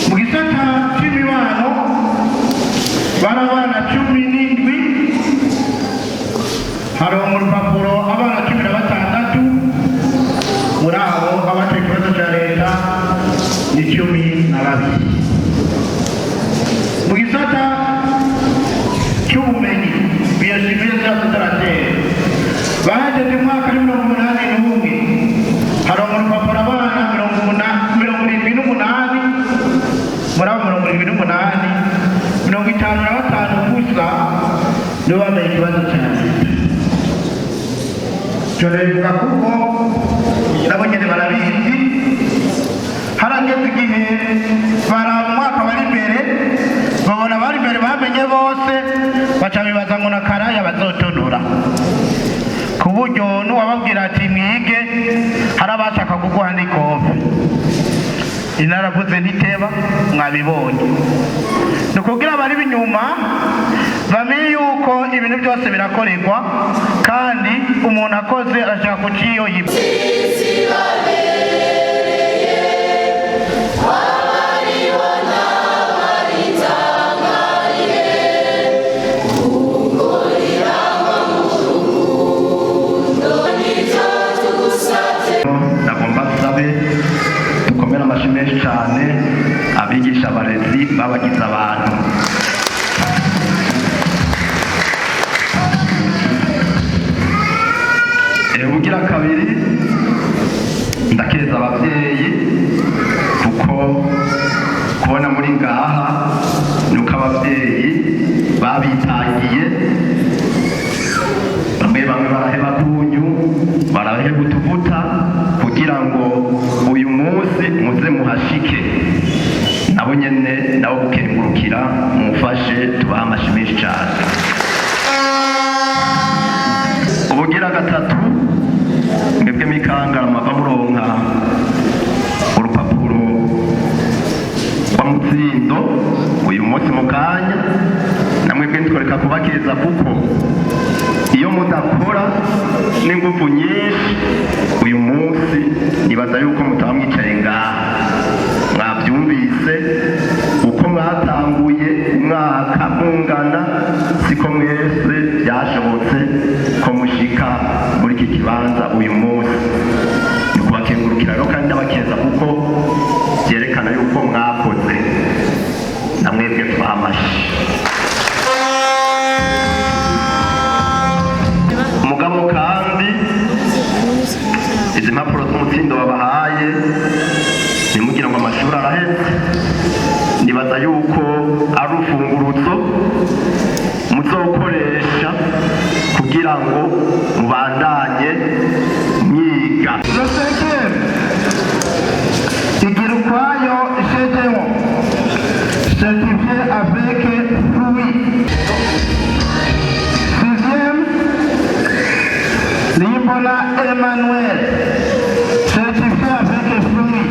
Mu gisata c'imibano bari abana 17, haronka urupapuro abana 16. Muri abo abatoye ikibazo ca leta ni 12. Mu gisata cy'ubumenyi, biochimie, sciences de la terre, bahejeje umwaka ari 81, haronka urupapuro abana 78. Muri abo 78, 55 gusa nibo bamenye ikibazo cya leta. Ivyo bivuga kuko nabo nyene barabizi. Harageze igihe baraba umwaka bari imbere, babona bari imbere bamenye bose, baca bibaza ngo na karaya bazotonora, ku buryo n'uwababwira ati mwige hari abashaka kuguha n'ikofe. Inaravuze ntiteba, mwabibonye. Ni ukugira abari inyuma bamenye yuko ibintu byose birakorerwa, kandi umuntu akoze arashaka kuciyo yiba. Nagomba nsabe dukomere amashyi menshi cyane abigisha, abarezi babagize abantu. Ubugira kabiri, ndakeza ababyeyi, kuko kubona muri ngaha nuko ababyeyi babitangiye. Bamwe bamwe baraheba kunyu, baraheba utuvuta kugira ngo uyu munsi muze muhashike. Nabo nyene nabo gukengurukira, mufashe tubahe amashyi menshi cyane. Ubugira gatatu, mwebwe mikangara mwava muronka urupapuro rwa mutsindo uyu munsi mu kanya, namwebwe ntitworeka kubakeza, kuko iyo mudakora n'ingufu nyinshi uyu munsi nibaza yuko mutaba mwicaye ngaha. Mwabyumvise uko mwatanguye umwaka mungana, siko mwese byashobotse ko mushika muri iki kibanza uyu munsi. Ni ukubakengurukira rero kandi ndabakeza, kuko byerekana yuko mwakoze. Namwebwe twamashi. Mugabo kandi izi mpapuro z'umutsindo babahaye, ntimugire ngo amashuri arahetse. Nibaza yuko ari urufungurutso muzokoresha kugira ngo mubandanye mwiga. Le cinquième, Igirukwayo Gédéon, certifié avec fruit. Sixième, Limbola Emmanuel, certifié avec fruit.